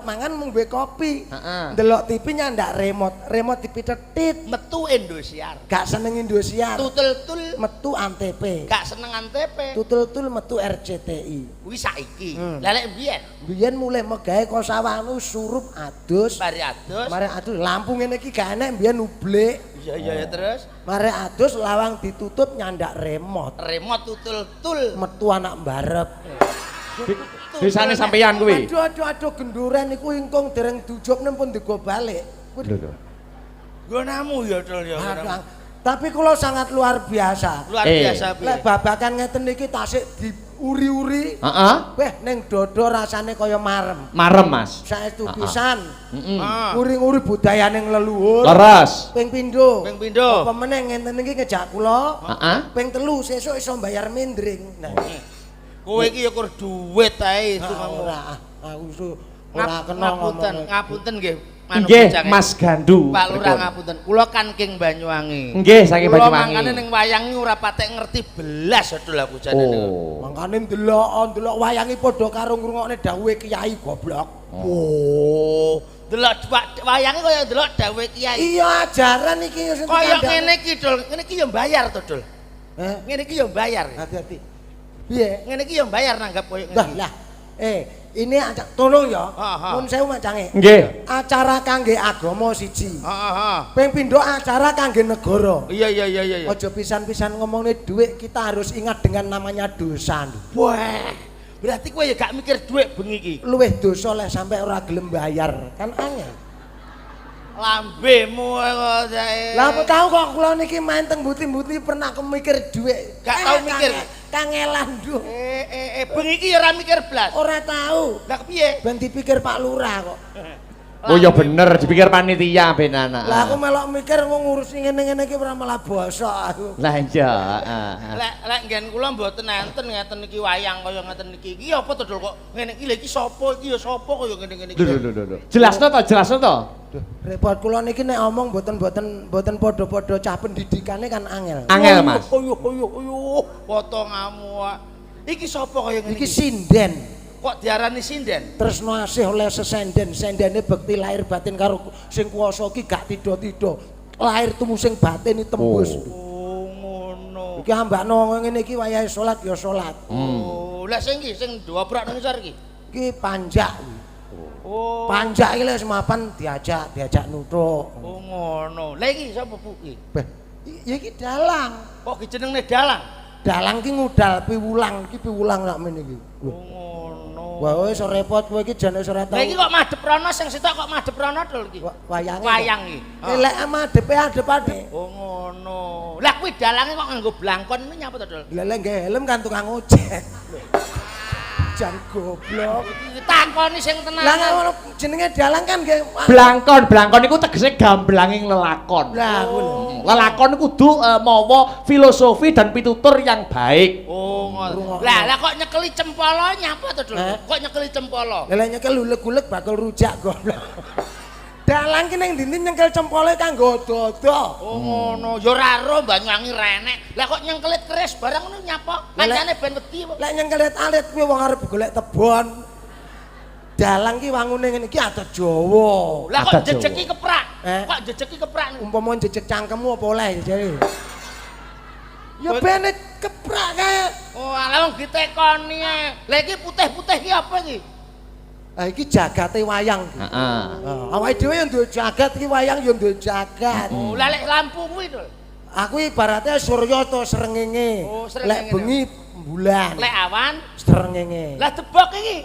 mangan ngombe kopi. Heeh. Ndelok TV nyandak remote, remote dipitetit. Metu Indosiar. Gak seneng Indosiar. Tutul tul. Metu Antv. Gak seneng Antv. Tutul tul metu RCTI. Kuwi saiki. Lah lek biyen? Biyen mulih megawe ko sawah nu surup adus. Mari adus. Mari adus lampu ngene iki gak enek biyen ublik. Iya iya ya, terus. Mari adus lawang ditutup nyandak remote. Remote tutul tul. Metu anak mbarep. Desane sampeyan kuwi. Aduh aduh aduh genduren niku ingkung dereng dujupne pun digo balik. Lho lho. Nggonamu ya tul ya. Aduh, tapi kula sangat luar biasa. Luar Eh. biasa piye? Lek babakan ngeten niki tasik diuri-uri. Heeh. Weh ning dodo rasane kaya marem. Marem, Mas. Saestu pisan. Heeh. Ah. Uri-uri budayane leluhur. Leres. Ping pindho. Ping pindho. Apa meneh ngenten iki ngejak kula. Heeh. Ping telu sesuk iso bayar mindring. Nah, Kowe iki ya kur duit ae ah, ora ah, aku su ora kena ngapunten, ngomong. Ngapunten nggih. Manu Nggih, Bujang. Mas Gandu. Pak Lurah, Pripun? Ngapunten. Kula kan King Banyuwangi. Nggih, saking Kula Banyuwangi. mangkane ning wayang iki ora patek ngerti belas adol aku jane niku. Oh. Mangkane ndelok ndelok wayangi padha karo ngrungokne dawuhe kiai, goblok. Oh, delok wayange kaya delok dawuhe kiai. Iya, ajaran iki sing Kaya dikandhakne. ngene iki, Dul. Ngene iki ya bayar to, Dul. Eh, Ngene iki ya bayar. Hati-hati. Piye? Ngene iki ya bayar nanggap koyo ngene. Lah lah. Eh, ini tolong ya. Ha, ha. Nun sewu macange. Nggih. Acara kangge agama siji. Heeh, heeh. Ping pindho acara kangge negara. Iya iya iya iya. Aja pisan-pisan ngomongne dhuwit, kita harus ingat dengan namanya dosa. Wah, berarti kowe ya gak mikir dhuwit bengi iki. Luwih dosa lek sampe ora gelem bayar, kan angel. Lambemu kok jae. Lah apa tahu kok kula niki main teng buti-buti pernah kemikir dhuwit. Gak tau mikir. Kangelan duh. Eh eh eh bengi iki ya ora mikir blas. Ora tahu. Lah kepiye? Ben dipikir Pak Lurah kok. Oh ya bener, dipikir panitia ben anak. Lah aku melok mikir wong ngurusi ngene-ngene iki ora malah bosok aku. Lah iya, heeh. Lek lek nggen kula mboten enten ngeten iki wayang kaya ngeten iki. Iki apa to, Dul, kok ngene iki? Lha iki sapa iki ya sapa kaya ngene-ngene iki? Lho lho lho lho. Jelasno to, jelasno to. Duh, repot kula niki nek omong mboten-mboten mboten padha-padha cah pendidikane kan angel. Angel, Mas. Ayo ayo ayo potongamu. Ah. Iki sapa kaya ngene Iki sinden. Kok diarani sinden? Tresno asih oleh sesenden, sendene bekti lahir batin karo sing kuwasa iki gak tido-tido. Lahir tumu sing batin iki tembus. Oh. Oh ngono. Iki ambakno ngene iki wayahe salat ya salat. Oh, lah sing iki sing dobrak nang ngisor iki. Iki panjak. Oh. Panjak iki lek semapan diajak, diajak nuthuk. Oh ngono. Lah iki sapa Bu iki? Beh, ya iki dalang. Kok dijenengne dalang? Dalang ki ngudal piwulang, iki piwulang sak mene iki. Oh ngono. Wah, wis repot kowe iki jane wis ora tau. Lah iki kok madhep rono sing sitok kok madhep rono Dul iki? Wayange. Wayang iki. Eh, lek madhepe adep-adep. Oh ngono. Lah kuwi dalange kok nganggo blangkon ini nyapa to, Dul? Lah lek nggae helm kan tukang ojek. Jan goblok. Iki takoni sing tenan. Lah ngono jenenge dalang kan nggih. Blangkon, blangkon iku tegese gamblanging lelakon. Lah kuwi lho. Lelakon kudu mawa filosofi dan pitutur yang baik. Oh ngono. Rungokno. Lah lah kok nyekeli cempolo nyapa to, Dul? Eh? Kok nyekeli cempolo? Lah lek nyekel uleg-uleg bakal rujak, goblok. Dalang ki ning ndi nyekel cempole kanggo ado-ado. Oh ngono. Ya ora ro Banyuwangi renek. Lah kok nyengkelit keris barang ngono nyapa? Lah, Kancane ben wedi apa? Lek nyekelit alit kuwi wong arep golek tebon. Dalang ki wangune ngene iki adat Jawa. Lah kok Adat Jawa. jejeki keprak? Eh? Kok jejeki keprak? Umpama jejek cangkemmu apa oleh jare? Ya bene keprak kae. Oh, alah wong ditekoni ae. Lah iki putih-putih iki apa iki? Lah iki jagate wayang. Heeh. Nah, awake dhewe yang duwe jagat iki wayang ya duwe jagat. Oh, lah lek lampu kuwi to. Aku ibaratnya surya to srengenge. Oh, srengenge. Lek bengi bulan. Lek awan, Srengenge. Lah debok iki.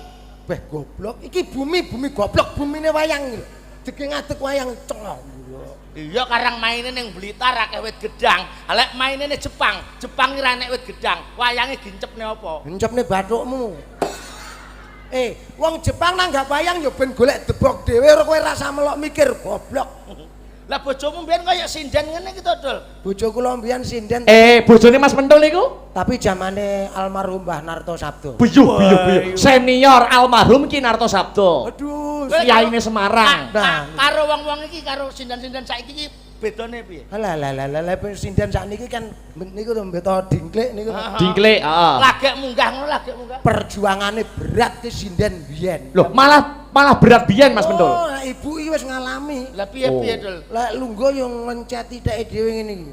Beh goblok, iki bumi bumi goblok bumine wayang iki lho. Deke ngadeg wayang cong. Iya karang maine ning Blitar akeh wit gedang. Ha lek maine ning Jepang, Jepang iki ra enek wit gedang. Wayange gincepne apa? Encepne bathukmu. Eh, wong Jepang nanggap wayang ya ben golek debok dhewe ora kowe rasa melok mikir goblok. Lah bojomu mbiyen kaya sinden ngene iki to, Dul. Bojo kula mbiyen sinden. Eh, bojone Mas Mentul niku? Tapi zamane almarhum Mbah Narto Sabdo. Buyuh, buyuh, buyuh. Senior almarhum Ki Narto Sabdo. Aduh, Kiyaine Semarang. Nah. Karo wong-wong iki karo sinden-sinden saiki iki Bedane piye? Lah lah lah lah sinden sakniki kan niku to mbeto dingklik niku. Dingklik, heeh. Lagek munggah ngono, lagek munggah. Perjuangane berat ki sinden biyen. Loh, malah malah berat biyen Mas Pentul. Oh, ibu iki wis ngalami. Lah piye piye, Dul? Lek lungguh yo ngenceti teke dhewe ngene iki.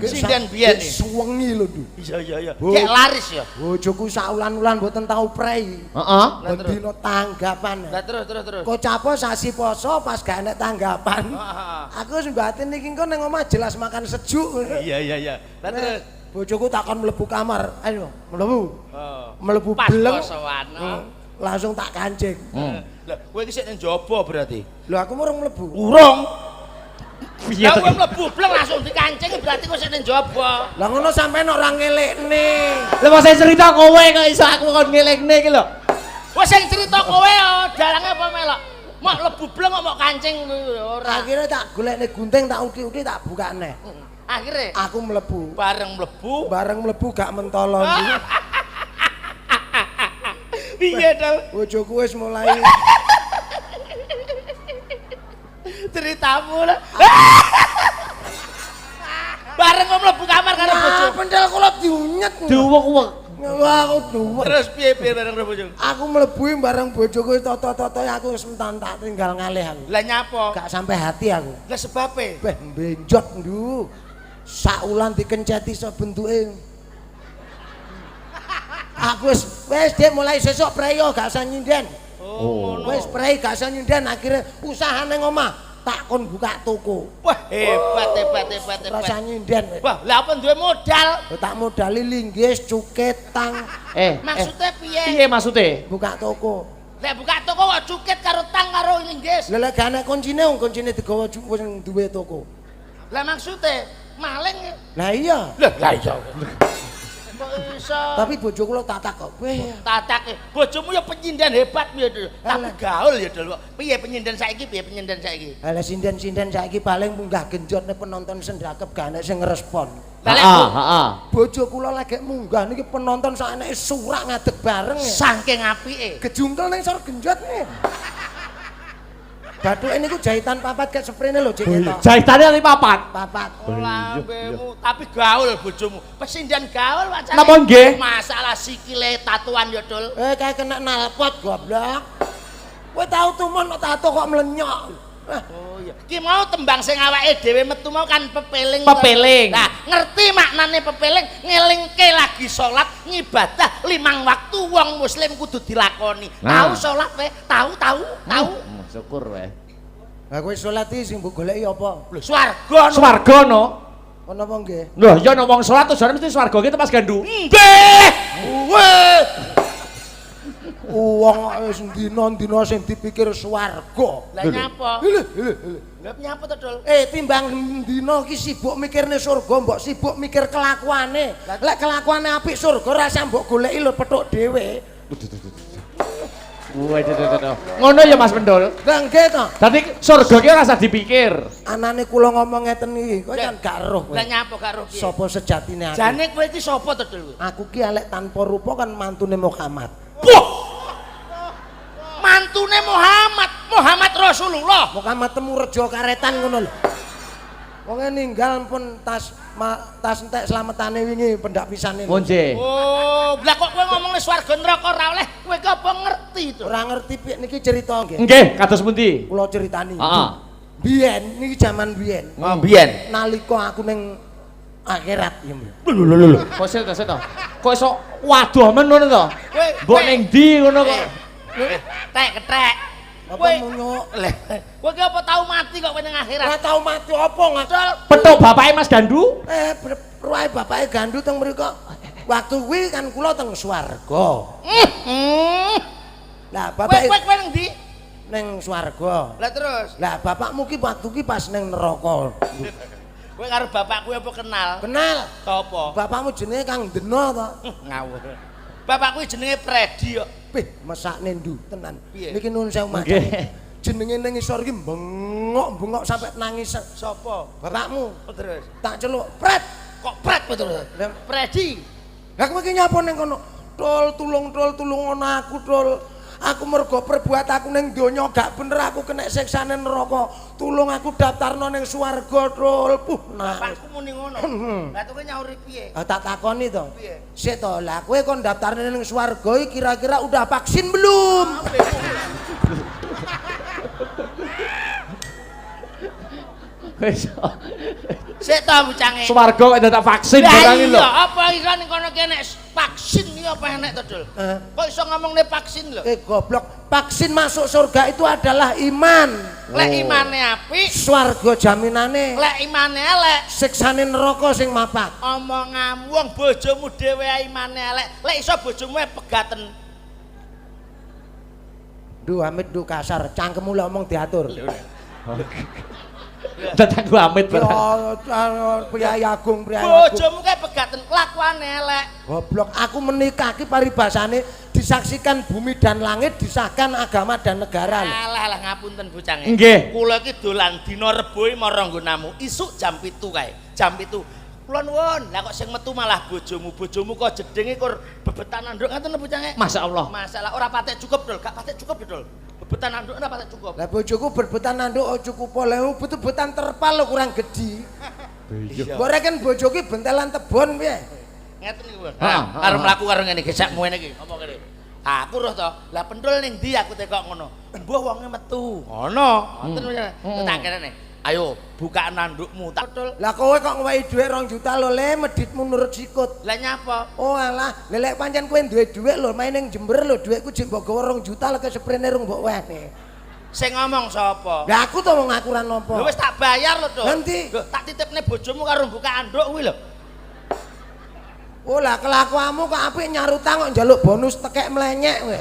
Sinden biyen iki. Suwengi lho, Ndu. Iya iya iya. Gek laris ya. Bojoku saulan-ulan mboten tau prei. Heeh. Lah terus. Bendina tanggapan. Lah terus terus terus. Kocapo sasi poso pas gak enek tanggapan. Heeh. Aku wis mbatin iki engko ning omah jelas makan sejuk. Iya iya iya. Lah terus. Bojoku takon mlebu kamar. Ayo, mlebu. Oh. Mlebu Pas bleng. posoan. Langsung tak kancing. Lah kowe iki sik ning jaba berarti. Lho aku murung mlebu. Urung. Piye Lah to? kowe mlebu bleng langsung dikancing berarti kowe sik ning jaba. Lah ngono sampean ora ngelekne. Lah kok saya cerita kowe kok iso aku kon ngelingne iki lho. Wes sing cerita kowe oh, dalange apa melok? Mok mlebu bleng kok mok kancing ora. Akhirnya tak golekne gunting tak uti-uti tak bukane. Akhire Aku mlebu. bareng mlebu. Bareng mlebu gak mentolo. Piye Dul? Bojoku wis mulai Ceritamu lah. Bareng kok mlebu kamar karo bojo. Nah, pendel kula diunyet. Diuwek-uwek. Wah, aku duwek. Terus piye piye bareng karo bojo? Aku mlebu bareng bojoku toto-toto aku wis mentan tak tinggal ngalih aku. Lah nyapa? Gak sampai hati aku. Lah sebabe? Beh, benjot ndu. Saulan dikenceti sok bentuke. Aku wis wis Dik mulai sesuk preyo gak usah nyinden. Oh, ngono. Wis prei gak usah nyinden akhirnya usahane ngomah tak kon buka toko. Wah, hebat hebat hebat Ora hebat. usah nyinden. wis. Wah, lah apa duwe modal? Tak modali linggis, cuket, tang, Maksudnya piye? Piye maksudnya? buka toko. Lek buka toko kok cukit karo tang karo linggis. Lah lek gak enek kuncine wong kuncine digawa sing duwe toko. Lah maksudnya maling. Lah iya. Lah lah iya. Kok iso? Tapi bojo kula tatak kok. Weh, Tatake bojomu ya penyinden hebat piye Dul. Tapi Alah. gaul ya Dul. Piye penyinden saiki? Piye penyinden saiki? Lah sinden-sinden saiki paling munggah genjotne penonton sendakep gak enek sing ngrespon. Lah lek Heeh, heeh. Bojo kula lagi munggah niki penonton saeneke surak ngadeg bareng. ya. Saking apike. Gejungkel ning sor genjot nih. Bathuke niku jahitan papat kayak sprene lho cek ketok. Jahitane ali papat. Papat. Lambemu, tapi gaul bojomu. Pesinden gaul wacane. Napa nggih? Masalah sikile tatuan ya Dul. Eh kayak kena nalpot goblok. Kowe tau tumon kok tato kok mlenyok. Ah, Oh iya. Ki mau tembang sing awake dhewe metu mau kan pepeling. Pepeling. Nah, ngerti maknane pepeling, ngelingke lagi salat ngibadah limang waktu wong muslim kudu dilakoni. Nah. Tahu salat we? Tahu tahu tahu. Syukur weh. Lah kowe salat iki sing mbok goleki apa? Lho swarga no. Swarga no. Ono apa nggih? Loh, ya no wong salat tujuane mesti swarga ki Mas Gandu. Nggih. Weh. Wong wis dina-dina sing dipikir swarga. Lah nyapa? Lho, lho, lho. Lah nyapa to, Dul? Eh timbang dina iki sibuk mikirne surga, mbok sibuk mikir kelakuane. Lek kelakuane apik surga ora usah mbok goleki lho petuk dhewe. Waduh. Ngono ya Mas Pendul. Lah nggih to. Dadi surga ki ora usah dipikir. Anane kula ngomong ngeten iki, kowe kan gak roh kowe. Lah nyapa gak roh piye? Sapa sejatine aku? Jane kowe iki sapa to, Dul? Aku ki elek tanpa rupa kan mantune Muhammad. Wah. Mantune Muhammad, Muhammad Rasulullah. Muhammad temu rejo karetan ngono lho. Wonge ninggal pun tas tas entek slametane wingi pendak pisane. Oh nggih. Oh, lah kok kowe ngomongne swarga neraka ora oleh, kowe ki apa ngerti to? Ora ngerti piye niki cerita nggih. Nggih, kados pundi? Kula critani. Heeh. Biyen niki jaman biyen. Oh, biyen. Nalika aku ning akhirat ya. Mbak. Lho lho lho. Kok sik to sik to. Kok iso waduh men ngono to? Kowe Mbok ning ndi ngono kok? Tek ketek. Apa Kowe munyuk? Lah, kowe ki apa tau mati kok kowe ning akhirat? Ora tau mati apa ngak? Dul. Petuk bapake Mas Gandu? Ruwahe bapake Gandu teng mriku. Waktu kuwi kan kula teng swarga. Lah Kowe bapake kowe kowe ning ndi? ning swarga. Lah terus, Lah bapakmu ki waktu ki pas ning neraka. kowe karo bapakku apa kenal? Kenal. Sapa? Bapakmu jenenge Kang Deno to. Ngawur. Bapakku jenenge Predi kok. Pih, mesakne ndu tenan. Piye? Niki nuwun sewu Mas. Nggih. Jenenge ning ngisor iki bengok-bengok sampe nangis. Sapa? Bapakmu Oh, terus. tak celuk, "Pret." Kok Pret betul? Lah Predi. Lah kowe iki nyapa ning kono? Tol tulung tol tulung ana aku tol. Aku mergo perbuatanku ning donya gak bener aku kena siksane neraka. Tulung aku daftarno ning swarga, Tul. Puh, nangis. Bapakku muni ngono. Lah kowe nyauri piye? Ah, tak takoni to. Piye? Sik to, lah kowe kon daftarne ning swarga iki kira-kira udah vaksin belum? Wis. Sik to bucange. Swarga kok dadak vaksin Lah barang iki lho. iya, apa iki kan kono ki enek vaksin iki apa enek to, Dul? Eh. Kok iso ngomongne vaksin lho? Eh goblok, vaksin masuk surga itu adalah iman. Lek imane apik, Swarga jaminane, lek imane elek, siksane neraka sing mapak. omonganmu wong bojomu dhewe ae imane elek. Lek iso bojomu ae pegaten. Duh amit duh kasar, cangkemmu lek omong diatur. Dadak gua amit Ya, barang. priayi agung, priayi agung. Bojomu kae pegaten kelakuane elek. Goblok, aku menikah ki paribasane disaksikan bumi dan langit, disahkan agama dan negara. lho. Alah alah ngapunten bocange. Nggih. Kula iki dolan dina Rebo iki marang nggonamu. Isuk jam 7 kae. Jam 7. Kula nuwun. Lah kok sing metu malah bojomu. Bojomu kok jedinge kur bebetan anduk ngaten lho bocange. Masya Allah. Masalah ora patek cukup, Dul. Gak patek cukup, Dul. Bebetan anduk ora patek cukup. Lah bojoku berbetan nanduk oh cukup oleh betul-betan terpal lho kurang gedhi. Iya. Mbok reken bojoku bentelan tebon piye? Ngeten iki, Bos. Ha, ha, Karo ha. mlaku karo ngene gesekmu ngene iki. Apa kene? Aku roh to. Lah pendul ning ndi aku tekok ngono. Mbuh wonge metu. Ngono. Ngoten tak kene. Ayo buka nandukmu tak Dul. Lah kowe kok ngewehi dhuwit 2 juta lho le medhitmu nurut sikut. Lah nyapa? Oh alah, lha lek pancen kowe duwe dhuwit lho main ning Jember lho dhuwitku jek mbok gawa 2 juta lek seprene rung mbok wehne. Sing ngomong sapa? Lah aku to wong aku ora nampa. Lho wis tak bayar lho, Dul. Nanti. Lho tak titipne bojomu karo buka anduk kuwi lho. Oh lah kelakuanmu kok apik nyarutang kok njaluk bonus tekek mlenyek kowe.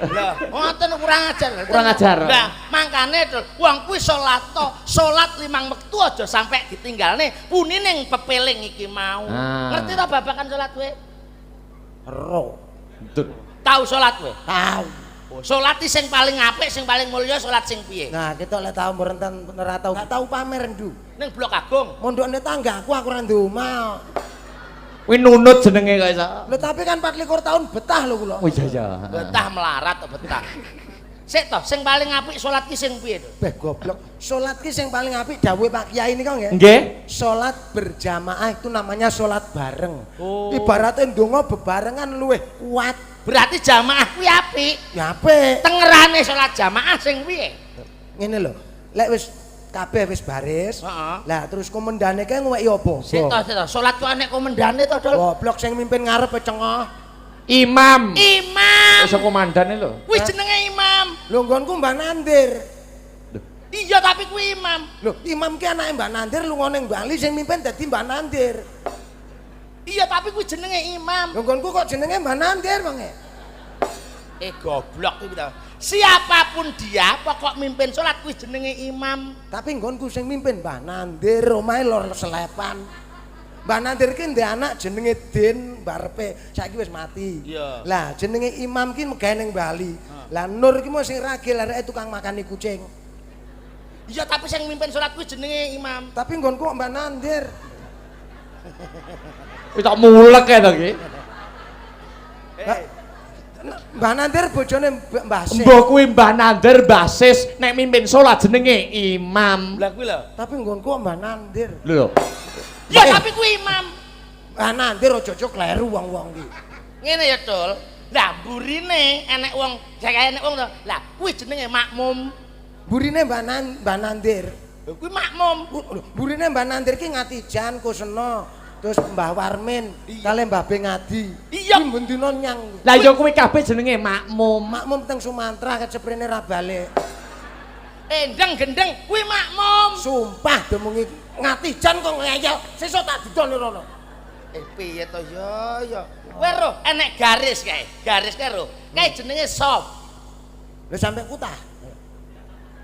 Lho, ngoten kurang ajar. Kurang ajar. Lah, mangkane Dul, wong kuwi salat to, salat limang wektu aja sampe ditinggalne, puni ning pepeling iki mau. Ah. Ngerti ta babakan salat kowe? Ro. Tau salat kowe? Tau. Oh, salat iki sing paling apik, sing paling mulya salat sing piye? Nah, kita lek tau mrenten ora tau. Gak tau pamer ndu. Ning Blok Agung. Mondokne tanggaku aku ora ndek omah. Kuwi nunut jenenge kok iso. Lho tapi kan 24 tahun betah lho kula. Oh iya iya. Betah melarat to betah. Sik to, sing paling apik salat ki sing piye, Dul? Beh goblok. Salat ki sing paling apik dawuhe Pak Kiai nika nggih. Nggih. Salat berjamaah itu namanya salat bareng. Oh. Ibaratnya ndonga bebarengan luwih kuat. Berarti jamaah kuwi apik. Ya apik. Tengerane salat jamaah sing piye? Ngene lho. Lek wis kabeh wis baris. Heeh. Lah terus komendane kae ngweki apa? Sik to, sik to. Salat ku enek komendane to, Dul. Goblok sing mimpin ngarep cengoh. Imam. Imam. Iso komandane lho. Kuwi jenenge imam. Lho nggonku Mbah Nandir. Iya tapi kuwi imam. Lho, imam ki anake Mbah Nandir lunga ning Bali sing mimpin dadi Mbah Nandir. Iya tapi kuwi jenenge imam. Lho nggonku kok jenenge Mbah Nandir wonge. Eh goblok kuwi ta. Siapapun dia pokok mimpin salat kuwi jenenge imam. Tapi nggonku sing mimpin Mbah Nandir omahe lor selepan. Mbah Nandir ki ndek anak jenenge Din barepe saiki wis mati. Iya. Lah jenenge imam ki megawe ning Bali. Lah Nur ki mau sing ragil areke tukang makani kucing. Iya tapi sing mimpin salat kuwi jenenge imam. Tapi nggonku kok Mbah Nandir. Wis tak mulek ya to ki. Mbah Nandir bojone Mbah Sis. Mbah kuwi Mbah Nandir Mbah Sis nek mimpin salat jenenge imam. Lah kuwi lho. Tapi nggonku kok Mbah Nandir. Lho. Ya tapi kuwi imam. Mbah Nandir aja-aja kleru wong-wong ki. Ngene ya, Dul. Lah mburine enek wong, kaya enek wong to. Lah kuwi jenenge makmum. Burine Mbah Mbah Nandir. Lho kuwi makmum. Lho, burine Mbah Nandir ki Ngatijan Kusena, terus Mbah Warmin, kali Mbah Bengadi. Iya. Kuwi bendina nyang. Lah ya kuwi kabeh jenenge makmum. Makmum teng Sumatera keceprene ra balik. Endeng gendeng kuwi makmum. Sumpah demungi Ngatijan kok ngeyel, sesuk tak didoni rono. Eh piye to ya ya. Kowe roh enek garis kae. Garis kae roh. Kae jenenge sop. Lho sampe kutah.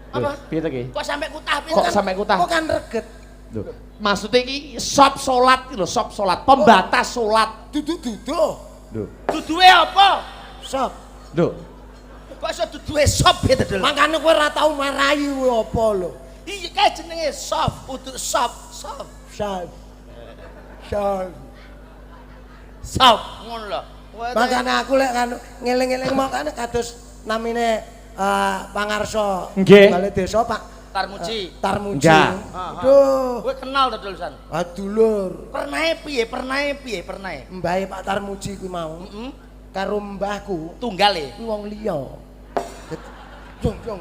Apa? Piye to ki? Kok sampe kutah piye? Kok sampe kutah? Kok kan reget. Lho, maksudnya iki sop salat iki lho, sop salat, pembatas salat. Duduk-duduk. Lho. Duduhe apa? Sop. Lho. Kok iso duduhe sop piye to, Dul? Makane kowe ora tau marahi kowe apa lho. Iya kae jenenge sop, udu sop, sop. Sop. Sop. Sop ngono lho. Makane aku lek kan ngeling-eling makane kados namine Pangarsa Balai Desa Pak Tarmuji. Tarmuji. Nggih. Aduh. Kowe kenal to tulisan? Adulur. Pernahe piye? Pernahe piye? Pernahe. Mbahe Pak Tarmuji kuwi mau. Heeh. Karo mbahku Tunggale. kuwi wong liya. Jong jong.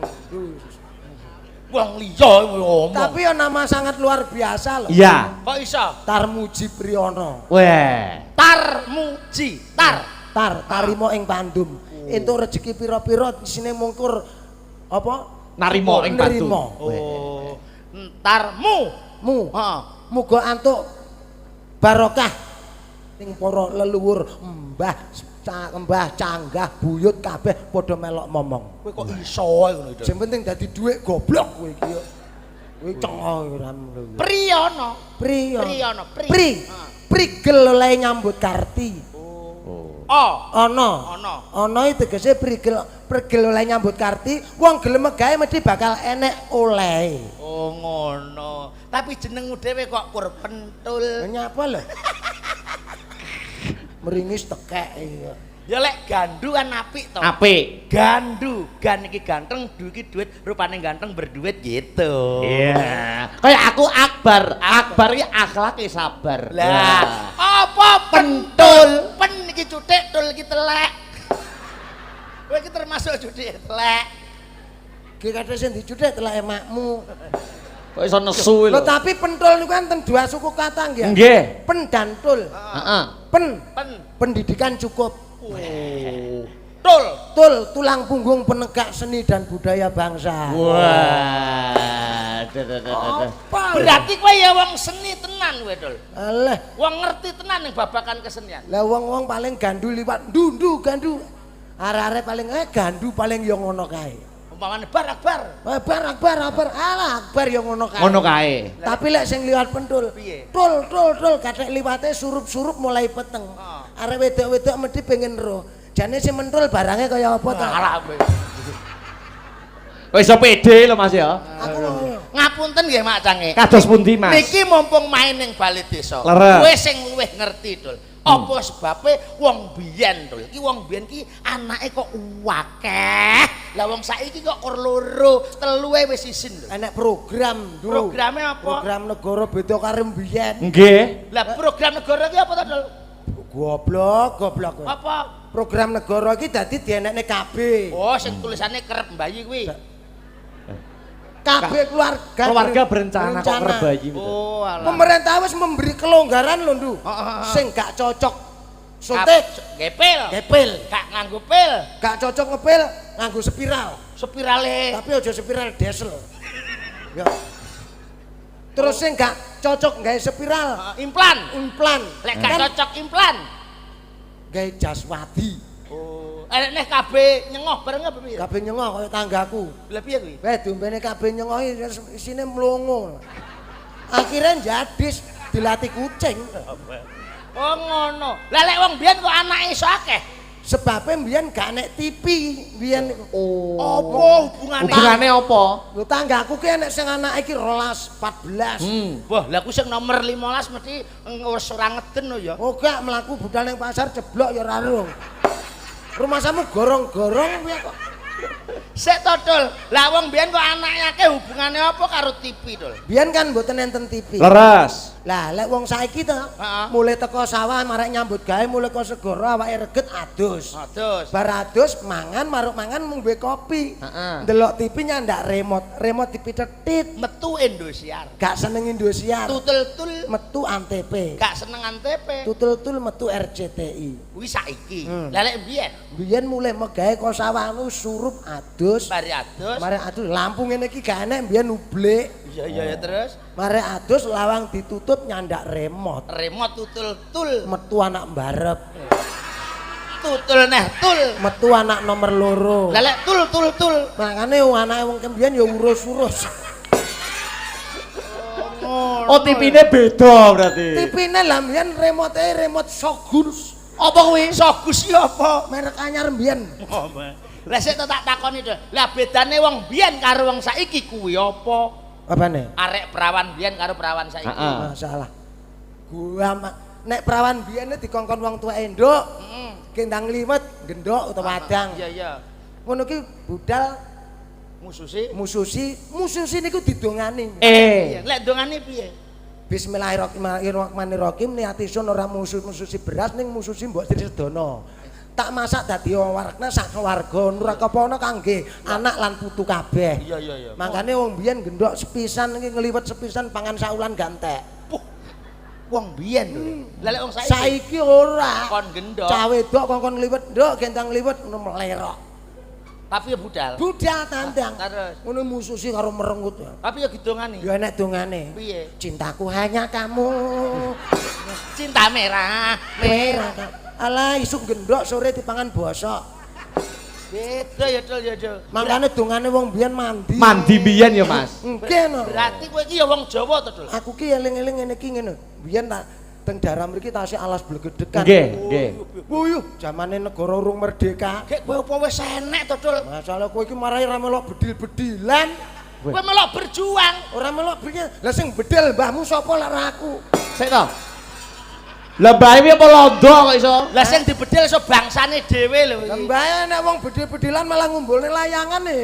Wong liya ngomong. Tapi ya nama sangat luar biasa loh. Iya. Kok iso? Tarmuji Priyono. Weh. Tarmuji, tar. Tar, tarimo ing pandum. Entuk rezeki pira-pira isine mungkur apa? Narimo ing pandum. Nerimo. Oh. Tarmu. Mu. Heeh. Muga antuk barokah ning para leluhur, mbah, mbah canggah, buyut kabeh padha melok momong. Kowe kok iso ae ngono itu. Sing penting dadi dhuwit goblok kowe iki yo. Kowe cengo ora. Priyono. Pri. Priyono, pri. Pri. Prigel oleh nyambut karti. O. Ana. Ana. Ana iki tegese prigel, prigel oleh nyambut karti, wong gelem megawe mesti bakal enek olehe. Oh ngono. Tapi jenengmu dhewe kok kur pentul. Lah nyapa lho? Meringis tekek iya. Ya lek gandu kan apik to. Apik. Gandu, gan iki ganteng, du iki duit, rupane ganteng berduit gitu. Iya. Kayak aku Akbar, Akbar iki akhlake sabar. Lah, apa pentul? Pen iki cuthik, tul iki telek. Kowe iki termasuk cuthik telek. Ki kadhe sing dicuthik teleke makmu. Kok iso nesu Lho lho. tapi pentul niku enten dua suku kata nggih. Nggih. Pen dan tul. Heeh. Pen, Pen. pendidikan cukup. Tul. Tul, tulang punggung penegak seni dan budaya bangsa. Wah. Apa? Berarti kowe ya wong seni tenan kowe, Tul. Alah, Wong ngerti tenan ning babakan kesenian. lah wong-wong paling gandu liwat ndu-ndu gandu. Arek-arek paling gandu paling ya ngono kae. Umpamane bar akbar. Akbar akbar akbar. Alah akbar ya ngono kae. Ngono kae. Tapi lek sing liwat pentul, Piye? tul tul tul kathek liwate surup-surup mulai peteng. Arek wedok-wedok mesti pengen roh. Jane sing mentul barangnya kaya apa ta? Alah kowe. Kok iso pede lho Mas ya. Aku Ngapunten nggih Mak Cange. Kados pundi Mas? Niki mumpung main ning bali desa. Leres. Kowe sing luwih ngerti, Dul. Apa sebabe wong biyen, Dul? Ki wong biyen ki anake kok akeh. Lah wong saiki kok kur loro, telu ae wis isin, Dul. Enek program, Dul. Programe apa? Program negara beda karo mbiyen. Nggih. Lah program negara ki apa to, Dul? Goblok, goblok kowe. Apa? Program negara iki dadi dienekne KB. Oh, sing tulisane kerep mbayi kuwi. KB keluarga. Keluarga berencana kok kerep bayi. Oh, alah. Pemerintah wis memberi kelonggaran lho, Ndu. Sing gak cocok suntik, Gepil. gepil. Gak nganggo pil, Gak cocok ngepil nganggo spiral. spirale. Tapi aja spiral diesel. Ya. Terus sing gak cocok gawe spiral, Implan. implan. Lek gak Kan cocok implan. gawe jaswadi. Oh, enek neh kabeh nyengoh bareng apa piye? Kabeh nyengoh kaya tanggaku. Lah piye kuwi? Weh diombene kabeh nyengoh isine mlongo. Akhirnya jadis dilatih kucing. Oh ngono. Lah lek wong biyen kok anake iso akeh. Sebabe mbiyen gak enek TV mbiyen niku. Oh. Apa hubungane? Hubungane apa? Lho tanggaku ki enek sing anake iki 12, 14. Wah, lah ku sing nomor 15 mesti wis ora ngeden lho ya. Oh gak mlaku budal ning pasar jeblok ya ora rung. Rumahsamu gorong-gorong piye kok? Sik to, Dul. Lah wong biyen kok anake akeh hubungane apa karo TV, Dul? Biyen kan mboten enten TV. Leres. Lah lek wong saiki to, Heeh. mulai teko sawah marek nyambut gawe mulai teko segara awake reget adus. Adus. Bar adus mangan maruk mangan ngombe kopi. Heeh. Ndelok TV nyandak remote, remote dipicetit. Metu Indosiar. Gak seneng Indosiar. Tutul-tul Metu Antv. gak seneng Antv. Tutul-tul metu RCTI. Kuwi saiki. Lah lek biyen Biyen mulai megawe ko sawah nu surup adus. mari adus. Mare adus lampu ngene iki gak enek biyen ublik. Iya iya ya terus Mare adus lawang ditutup nyandak remote. remote tutul-tul. Metu anak mbarep. Tutul neh tul. Metu anak nomor loro. Lah lek tul tul tul. Makane wong anake wong kembiyen ya urus-urus. Oh, TV-ne beda berarti. TV-ne lah mbiyen remote remote Sogus. Apa kuwi? Sogus ya apa? Merek anyar mbiyen. Lah sik tak takoni to. Lah bedane wong biyen karo wong saiki kuwi apa? Apane? Arek perawan biyen karo perawan saiki. Heeh. Masalah. Gua Nek prawan biyen dikongkon wong tuweke, Nduk. Heeh. Kendang liwet, gendhok utawa wadang. Iya, iya. Ngono ki budal Mususi. Mususi, mususi niku didongani. Eh. Iya, lek dongane piye? Bismillahirrahmanirrahim, niat isun ora musuh-mususi beras ning mususi mbok Sri Sedana. Tak masak dadi warna sak keluarga, ora kepana kangge anak lan putu kabeh. Iya, iya, iya. Mangkane wong biyen gendhok sepisan iki ngliwet sepisan pangan saulan gantek. Puh. Wong biyen lho. Lah lek wong saiki Saiki ora. kon gendhok, Cah wedok kongkon ngliwet, nduk gendang ngliwet ngono melerok. Tapi ya budal. Budal tandang. Terus. Ngono mususi karo merengut. Tapi ya gidongane. Ya enek dongane. Piye? Cintaku hanya kamu. Cinta merah, Merah. Alah, isuk gendhok sore dipangan bosok. Beda ya, Dul, ya, Dul. Mangkane dongane wong biyen mandi. Mandi biyen ya, Mas. Nggih no. Berarti kowe iki ya wong Jawa to, Dul? Aku ki eling-eling ngene iki ngene. Biyen tak teng daerah mriki tasih alas blegedekan. Nggih, nggih. Wuyuh, zamane negara urung merdeka. Gek kowe apa wis enek to, Dul? Masalah kowe iki marai ra melok bedil-bedilan, Weh. Kowe melok berjuang. Ora melok bedil. Lah sing bedil mbahmu sapa lek ora aku? Sik to. Lah mbahe apa londo kok iso? Lah sing dibedil iso bangsane dhewe lho Lah iki. mbahe nek wong bedil-bedilan malah ngumpulne layangan e.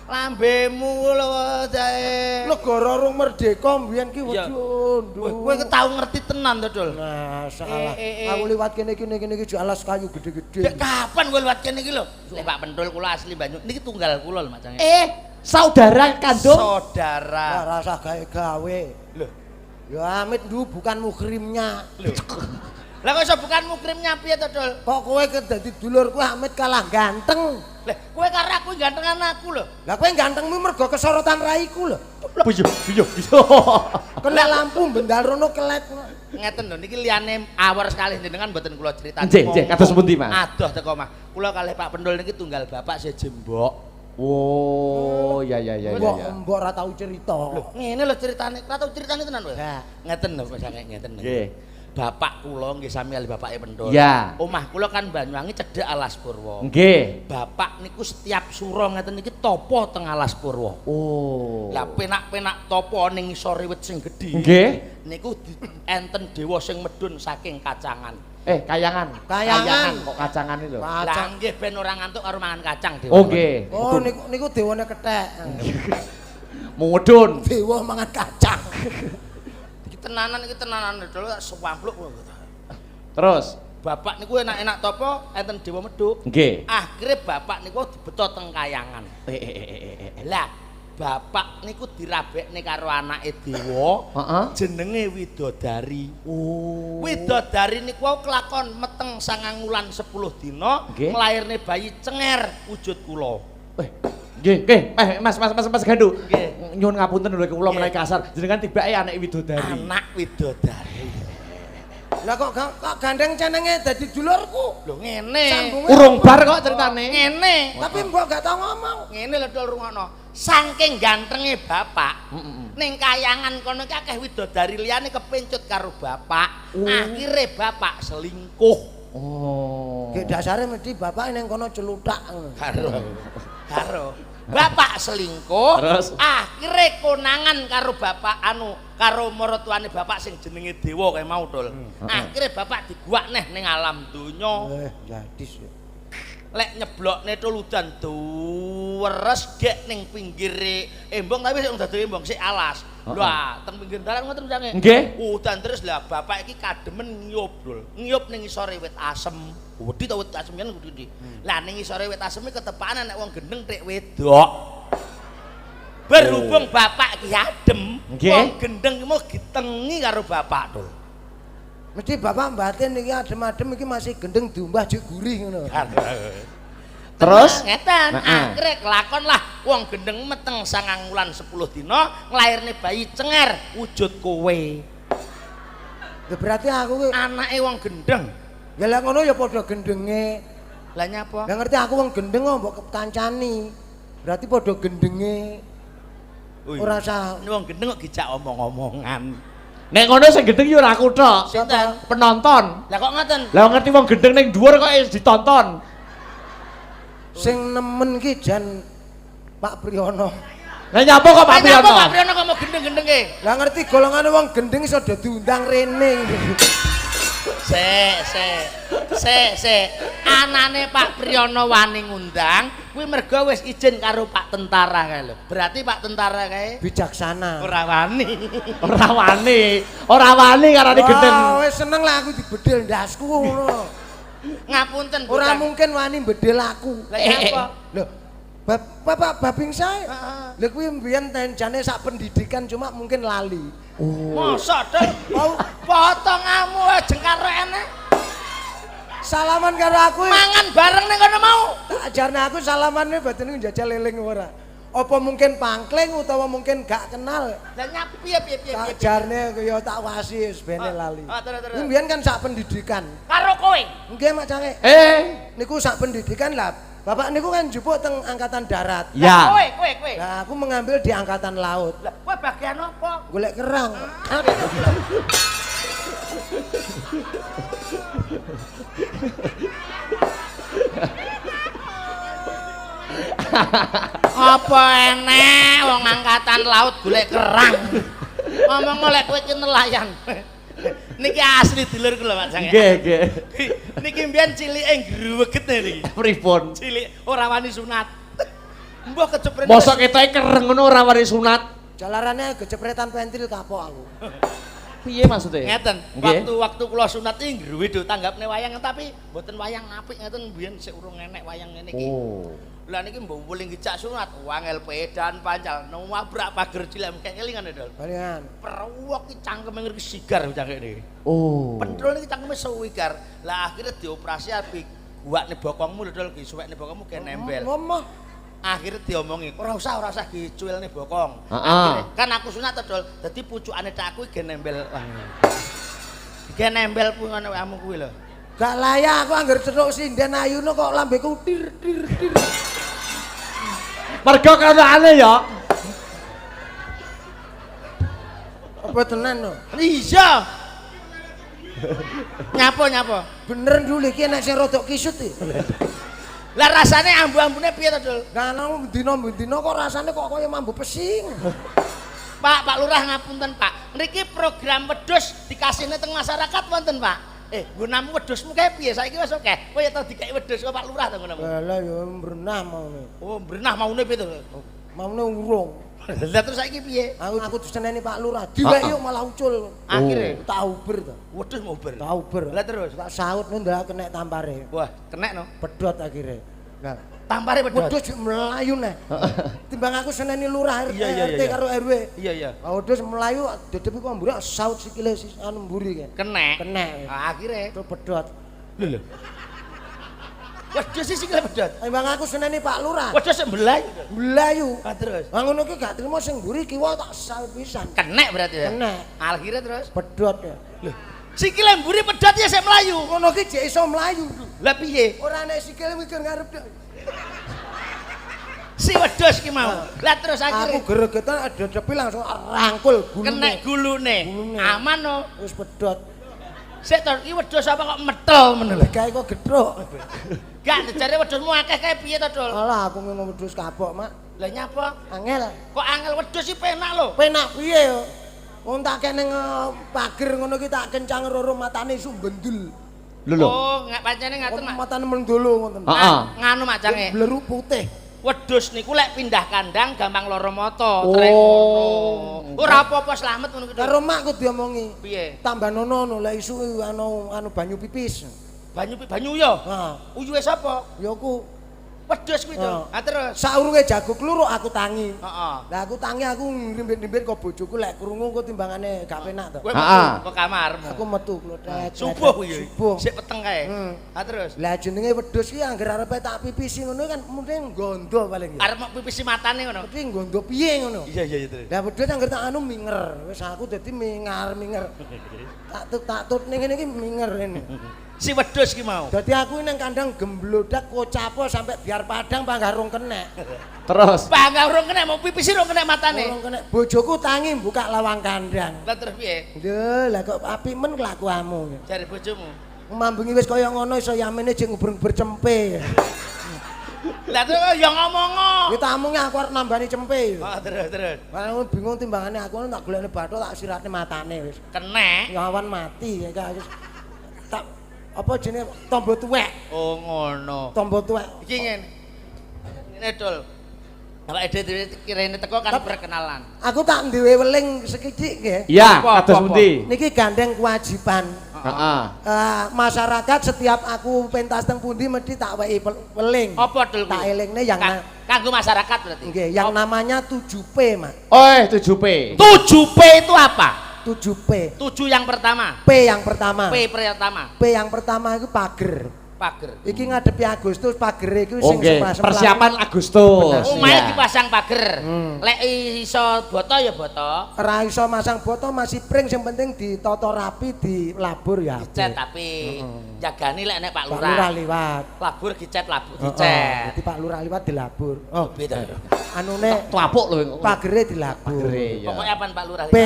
Lambemu lho jae. Negara urung merdeka mbiyen ki Iya. wedhus. Kowe ki tau ngerti tenan to, Dul? Nah, salah. Eh, eh, eh. Aku liwat kene iki kene iki alas kayu gede-gede. Dek kapan kowe liwat kene iki lho? Lek Pak Pentul kula asli Banyu. Niki tunggal kula lho, Mas Cange. Eh, saudara kandung. Saudara. Lah rasah gawe-gawe. Lho. Ya amit ndu bukan muhrimnya. Lho. Lah kok iso bukan mukrimnya piye to, Dul? Kok kowe ke dadi dulurku amit kalah ganteng. Lah kowe karo aku gantengan aku lho. Lah kowe gantengmu mergo kesorotan raiku lho. Iya, iya, iya. Kena lampu bendal rono kelet. Ngeten lho niki liyane awor sekali jenengan mboten kula critani. Nggih, nggih, kados pundi, Mas? Adoh teko omah. Kula kalih Pak Pendul niki tunggal bapak seje mbok. Oh, ya ya ya ya. Mbok Ya. mbok ora tau cerita. Lho, ngene lho ceritane. Ora tau ceritane tenan kowe. Gak. Ngeten lho Mas Angek, ngeten lho. Nggih. Bapak kula nggih sami kalih bapake Pendul. Iya. Omah kula kan Banyuwangi cedhek Alas Purwo. Nggih. Bapak niku setiap sura ngeten niki topo teng Alas Purwo. Oh. Lah penak-penak topo ning ngisore wit sing gedhi. Nggih. Niku enten dewa sing medhun saking kacangan. Eh, kayangan. Kayangan. Kok kacangan itu lho. Lah Kacang. nggih ben ora ngantuk karo mangan kacang dewa. Oh, nggih. Oh niku niku dewane kethek. Mudun. Dewa mangan kacang. Iki tenanan, iki tenanan lho swampluk. Terus, Bapak niku enak-enak topo enten dewa medhuk. Nggih. Akhire bapak niku dibeto teng kayangan. Eh eh eh eh eh. Lah, bapak niku dirabekne karo anake dewa Heeh. jenenge Widodari. Oh. Widodari niku wau kelakon meteng 9 wulan 10 dina nglairne bayi cenger wujud kula. Eh, nggih, nggih. Eh, Mas, Mas, Mas, Mas Gandu. Nggih. Nyuwun ngapunten lho kula Nggih. menawi kasar. Jenengan tibake anake Widodari. Anak Widodari. Lah kok kok gandeng cenenge dadi dulurku. Lho ngene. Sambunge Urung bar kok ceritane. Ngene. Tapi mbok gak tau ngomong. Ngene lho Dol, rungokno. Saking gantenge bapak, ning kayangan kono ki akeh widodari liyane kepencut karo bapak. Oh. Akhire bapak selingkuh. Oh. Gek dasare mesti bapak ning kono celutak ngono. Karo. Karo. Bapak selingkuh, Terus? Akhire konangan karo bapak anu karo maratuane bapak sing jenenge Dewa kae mau, Dul. Akhire bapak diguak neh ning alam donya. Eh, jadis ya. Lek nyeblokne tul udan duweres gek ning pinggire embong, tapi sik dadi embong sik alas. Lah teng pinggir dalan ngoten misange. Nggih. Udan terus, lah bapak iki kademen ngiyup, Dul. Ngiyup ning ngisore wit asem. Wedi to wit asem yen wedi. Lah ning ngisore wit asem iki ketepaan nek wong gendeng tik wedok. Berhubung bapak iki adem, wong gendeng iki mau ditengi karo bapak, Dul. Mesti bapak batin iki adem-adem iki masih gendeng diumbah jek gurih ngono. Terus? Ngeten, Heeh. akhire kelakon lah wong gendeng meteng 9 wulan 10 dina nglairne bayi cenger wujud kowe. Ya berarti aku ki Anake wong gendeng. Ya lah ngono ya padha gendenge. Lah nyapa? Lah ngerti aku wong gendeng kok mbok kancani. Berarti padha gendenge. Ora usah Ini wong gendeng kok dijak omong-omongan. Nek ngono sing gendeng ya ora aku tok. Sinten? Penonton. Lah kok ngoten? Lah ngerti wong gendeng ning dhuwur kok wis ditonton. Sing nemen ki jan Pak Priyono. Lah nyapa kok Pak Lah nyapa Priyono? Pak Priyono kok mau gendeng-gendenge? Lah ngerti golongane wong gendeng iso do diundang rene. Sik, sik. Sik, sik. Anane Pak Priyono wani ngundang, kuwi mergo wis izin karo Pak Tentara kae lho. Berarti Pak Tentara kae Bijaksana. ora wani. Ora wani. Ora wani karane gendeng. Wah, wis seneng lah aku dibedil ndasku ngono. Ngapunten, Ora bocah. mungkin wani bedil aku. Lah nyapa? Lho, Bapak Babing saya. Heeh. Lha kuwi mbiyen jane sak pendidikan cuma mungkin lali. Mosok dol Mau potonganmu jengkar enek. Salaman karo aku. Mangan bareng ning kono mau. Tak ajarne aku salamane batin njajal eling ora. Apa mungkin pangkling utawa mungkin gak kenal. Lah nyap piye piye piye Tak piye. ajarne ya tak wasi wis bene lali. Ah, terus, terus. Kuwi mbiyen kan sak pendidikan. Karo kowe. Nggih Mak Cange. Niku sak pendidikan lah. Bapak niku kan jupuk teng angkatan darat. Ya. Kowe kowe kowe. Lah aku mengambil di angkatan laut. Lah kowe bagian apa? Golek kerang. Apa enek wong angkatan laut golek kerang. Ngomong lek kowe ki nelayan. Niki asli dulur kula Pak Jang. Nggih, nggih. Niki mbiyen cilike ngruweget niki. Pripun? Cilik ora wani sunat. Mbah kecepret. Mosok ketoke kereng ngono ora wani sunat. Jalarane kecepretan pentil kapok aku. Piye maksudnya? Ngeten, Nggih. waktu-waktu kula sunat iki ngruwe do tanggapne wayang tapi mboten wayang apik ngeten mbiyen sik urung enek wayang ngene iki. Oh. Lah niki mbok wuling gejak sunat, wangel pedan pancal, nabrak pager cilik kayak kelingan ya, Dol. Balingan. Perwok ki cangkeme ngriki sigar cangkeme niki. Oh. Pentul niki cangkeme suwigar. Lah akhirnya dioperasi api guakne bokongmu lho Dol, disuwekne bokongmu ge nembel. Ngomong. Akhirnya diomongi, ora usah dicuilne bokong. Heeh. Akhirnya, kan aku sunat to, Dol. Dadi pucukane tak aku ge nembel. Ge nembel punyane awakmu kuwi lho. Gak layak aku angger cethuk sinden ayune kok lambeku tir tir tir. Mergo kanane ya. Apa tenan no? Iya. Nyapa nyapa? Bener dulu iki nek sing rodok kisut iki. Lah rasane ambu-ambune piye to, Dul? Lah nang dina-dina kok rasane kok kaya mambu pesing. Pak, Pak Lurah ngapunten, Pak. Niki program wedhus dikasihne teng masyarakat wonten, Pak. Nggunamu wedhusmu kae piye? Saiki wis akeh. Kowe ya tau dikeki wedhus kok Pak Lurah to nggunamu. Lah ya mbrenah maune. Oh, brenah maune piye to? Maune urung. Lah terus saiki piye? Aku diseneni Pak Lurah, diwek yuk malah ucul. Akhire Tak uber to. wedhus mau uber. Tak uber. Lah terus? Tak saut ndak kenek tampare. Wah, kenek no. Pedhot akhire. Lah Tampare pedhot. wedhus jek melayu neh. Timbang aku seneni lurah RT, Iya, iya, RT iya. karo RW. Iya, iya. Lah wedhus melayu dedepi kok mburi saut sikile anu mburi kae. Kenek. Kenek. Ah, akhire Terus pedhot. lho lho. Wedhus sih sikile pedhot. Timbang aku seneni Pak Lurah. Wedhus sik melayu. Melayu. Ah, terus. Lah ngono ki gak trimo sing mburi kiwa tak saut pisan. Kenek berarti ya. Kenek. Akhire terus Pedhot ya. lho. Sikile mburi pedhot ya sik melayu. Ngono ki jek iso mlayu. Lah piye? Ora nek sikile mikir ngarep tok. Si wedhus ki mau. Lah terus Aku akhire gregetan dedepi langsung rangkul gulune. kenek gulune. Gulune. Aman no. Wis pedhot. Sik to iki wedhus apa kok metel men lho. Gawe kok gethuk. Gak jare wedhusmu akeh kae piye to, Dul? Alah aku ngono wedhus kapok, Mak. Lah nyapa? Angel. Kok angel wedhus iki penak lho. Penak piye yo? Wong tak kene pager ngono ki tak kencang roro matane isu bendul. Lho lho. Oh, nggak pancene ngaten, Mak. Matane mendolo ngoten. Heeh. Nganu Mak Jange. Bleru putih. Wedhus niku lek pindah kandang gampang lara mata, Oh. trek ngono. Ora apa-apa slamet ngono kuwi. Karo makku diomongi. Piye? Tambah nono no lek isu anu anu banyu pipis. Banyu banyu yo. Heeh. Uyuhe sapa? Ya ku Wedhus kuwi to. Heeh. Ah terus. Saurunge jago kluruk aku tangi. Heeh. Lah aku tangi aku ngrimbit-rimbit kok bojoku lek krungu engko timbangane gak penak to. Kowe metu Heeh. ke kamarmu. Aku metu klothek. Subuh kuwi. Subuh. Sik peteng kae. Hmm. Ah terus. Lah jenenge wedhus ki angger arepe tak pipisi ngono kan mungkin nggondo paling ya. Arep mok pipisi matane ngono. Mesti nggondo piye ngono. Iya iya iya terus. Lah wedhus angger tak anu minger. Wis aku dadi mingar-minger. Tak tut tak tut ning ngene iki minger ini. Si wedhus ki mau. Dadi aku nang kandang gemblodak kocapo sampai biar padang panggah rung kenek. Terus. Bangga urung kena mau pipisi urung kena matane. Rung kenek. Bojoku tangi buka lawang kandang. Lah terus piye? Lho, lah kok apik men kelakuanmu. Jare bojomu. Mambengi wis kaya ngono iso yamene jek nguber-nguber cempe. Lah terus ya ngomong. Kuwi tamu aku arep nambani cempe. Oh, terus terus. Aku bingung timbangane aku tak golekne bathuk tak siratne matane wis. Kenek. Ngawan mati ya wis. Tak apa jenenge tombo tuwek. Oh ngono. Tombo tuwek. Iki ngene. Ngene Dul. Awake dhewe kirene teko kan perkenalan. Aku tak duwe weling sekidik nggih. Iya, kados pundi? Niki gandeng kewajiban. Heeh. Masyarakat setiap aku pentas teng pundi mesti tak wehi weling. Apa Dul? Tak elingne yang kanggo masyarakat berarti. Nggih, yang namanya 7P, Mas. Oh, 7P. 7P itu apa? 7P. 7 yang pertama. P yang pertama. P pertama. P yang pertama itu pager. Pager. Iki ngadepi Agustus pager iki sing Persiapan Agustus. Omahe dipasang pager. Lek iso boto ya boto. Ora iso masang boto masih pring sing penting ditata rapi dilabur ya. Dicet tapi jagani lek nek Pak Pak Lurah. Lurah liwat. Labur dicet labur dicet. Dadi Pak Lurah liwat dilabur. Oh, Beda. Anune Tuapuk lho. Pagere dilabur. Pagere ya. Pokoknya apa Pak Lurah P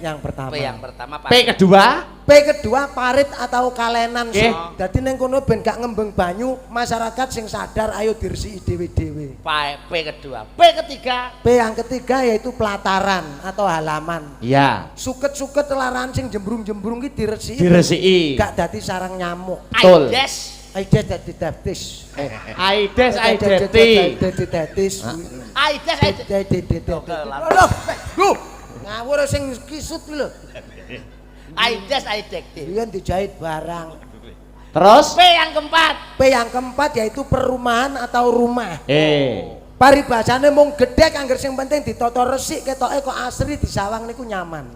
yang pertama. P yang pertama. P kedua. P kedua parit atau kalenan. Dadi ning kono ben gak ngembeng banyu, masyarakat sing sadar ayo diresiki dhewe-dhewe. P kedua. P ketiga. P yang ketiga yaitu pelataran atau halaman. Iya. Suket-suket laran sing jembrung-jembrung ki diresiki. Diresiki. Gak dadi sarang nyamuk. Betul. Aides. Aides dadi daptis. Aides Aidepti. Dadi daptis. Aides Aides. Dadi. Loh, lho. Ngawur sing kisut lho. Aides Aidekti. Biyen dijahit barang. Terus P yang keempat. P yang keempat yaitu perumahan atau rumah. Paribasane mung gedhek angger sing penting ditata resik ketoke kok asri disawang niku nyaman.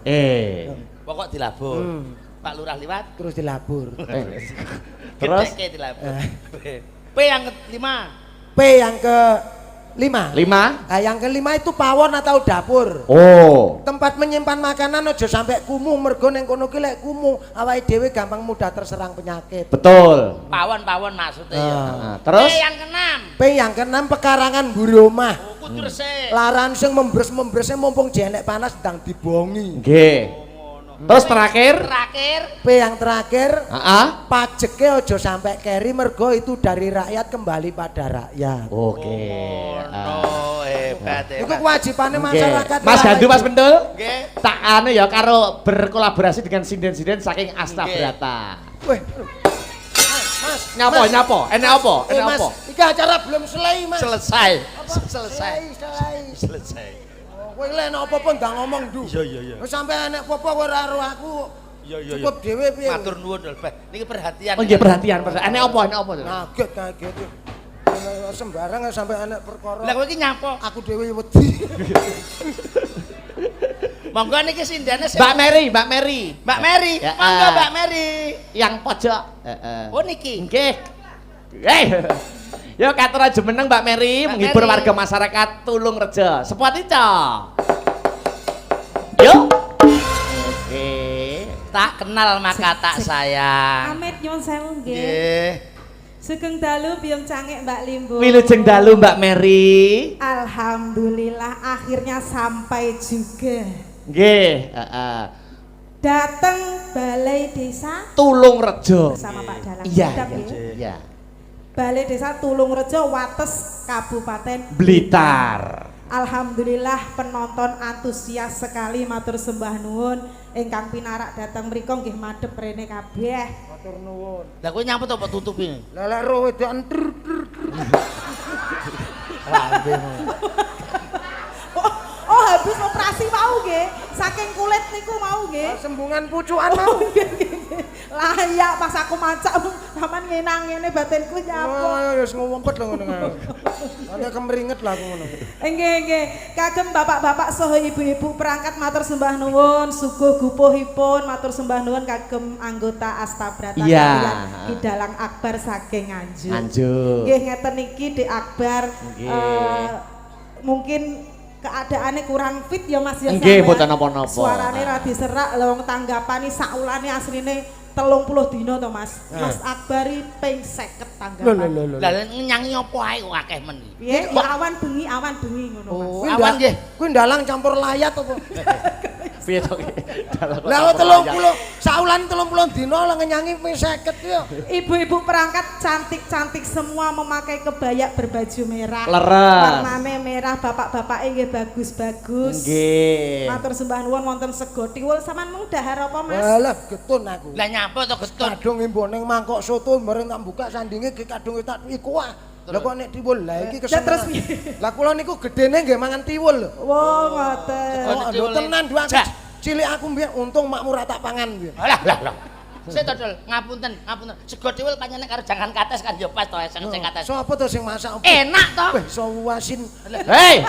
Pokok dilabur. Pak Lurah liwat terus dilabur. Terus gedheke dilabur. P yang kelima. P yang kelima. 5. Nah, yang kelima itu pawon atau dapur. Oh. Tempat menyimpan makanan aja sampai kumuh mergo ning kono ki lek kumuh awake dhewe gampang mudah terserang penyakit. Betul. Pawon-pawon maksudnya ya. Nah, terus P yang keenam. P yang keenam pekarangan mburi omah. Oh, kudu resik. Laran sing membres-membrese mumpung jenek panas ndang dibongi. Nggih. Terus terakhir? Terakhir. P yang terakhir, Heeh. pajeke aja sampai keri mergo itu dari rakyat kembali pada rakyat. Oke. Oh, hebat. Itu kewajibannya masyarakat. Mas Gandu, Mas Pendul. Nggih. Tak anu ya karo berkolaborasi dengan sinden-sinden saking Astabrata. Weh. Mas, Nyapo, nyapo, enek apa? Enek Mas, apa? iki acara belum selesai, Mas. Selesai. Selesai. Selesai. Kowe lek nek apa-apa ndang ngomong, Ndu. Iya, iya, iya. Wis sampe enek apa-apa kowe ora karo aku. Iya, iya, iya. Cukup dhewe piye? Matur nuwun lho, Pak. Niki perhatian. Oh nggih perhatian, perhatian. Enek apa? Enek apa? Kaget, kaget. Sembarang sampe enek perkara. Lah kowe iki nyapo? Aku dhewe wedi. Monggo niki sindene sing Mbak Mary, Mbak Mary. Mbak Mary. Ya, Monggo Mbak Mary. Yang pojok. Heeh. Oh niki. Nggih. Yo katur aja meneng Mbak Mary, Mbak menghibur Mary. warga masyarakat Tulungrejo. Sepoti Ca. Yo. Oke. Tak kenal maka tak sayang. Amit nyuwun sewu nggih. Nggih. Sugeng dalu Biyung Cangik Mbak Limbo. Wilujeng dalu Mbak Mary. Alhamdulillah akhirnya sampai juga. Nggih, heeh. Dateng Balai Desa Tulungrejo. bersama Pak Dalang. Iya, Sedap, iya. nggih. Iya. Balai Desa Tulungrejo Wates Kabupaten Blitar. Alhamdulillah penonton antusias sekali matur sembah nuwun ingkang pinarak dateng mriku nggih madhep rene kabeh. Matur nuwun. Lah kowe nyapa to kok tutupi? Lah lek ro wedokan tr tr tr. Lambemu. Oh, habis operasi mau nggih. Saking kulit niku mau nggih. Sembungan pucukan mau. Oh, nggih, nggih, nggih. Layak pas aku macak sampean ngenang ngene batinku nyapa. Oh, ya wis ngumpet lho ngono kae. Nanti kemringet lah aku ngono. Nggih, nggih. Kagem bapak-bapak saha ibu-ibu perangkat matur sembah nuwun, suguh gupuhipun matur sembah nuwun kagem anggota Astabrata Iya. kaliyan Ki Dalang Akbar saking Nganjuk. Nganjuk. Nggih ngeten iki Dik Akbar Nggih. Mungkin keadaannya kurang fit ya Mas ya. Nggih, sampean. mboten napa-napa. Suarane radi serak lha wong tanggapane saulane asline 30 dina to Mas. Mas Akbar iki ping 50 tanggapan. Lho lho lho. Lah nyanyi apa ae kok akeh men iki. Piye? Ya awan bengi ngono Mas. Oh, awan nggih. Kuwi ndalang campur layat apa? Piye to ki? Dalang kok Lah campur wayang. 30 saulan 30 dina lah ngenyangi ping 50 yo. Ibu-ibu perangkat cantik-cantik semua memakai kebaya berbaju merah. Leres. Warnane merah, bapak-bapake nggih bagus-bagus. Nggih. Matur sembah nuwun wonten sego tiwul sampean mung dahar apa, Mas? Walah getun aku. Lah nyapa to getun? Kadung imbo ning mangkok soto bareng tak buka sandinge ge kadung tak iku ah. Lah kok nek tiwul lah iki Lah, terus kesenengan. piye? Lah kula niku gedene nggih mangan tiwul lho. Wah, ngoten. Oh, lho tenan dua Jak. cilik aku mbiyen untung makmu ra tak pangan mbiyen. Alah lah lah. Sik to, Dul, ngapunten, ngapunten. Sego tiwul pancene karo jangan kates kan ya pas to sing sing kates. Sopo to sing masak? Enak to. Weh, iso asin. Hei.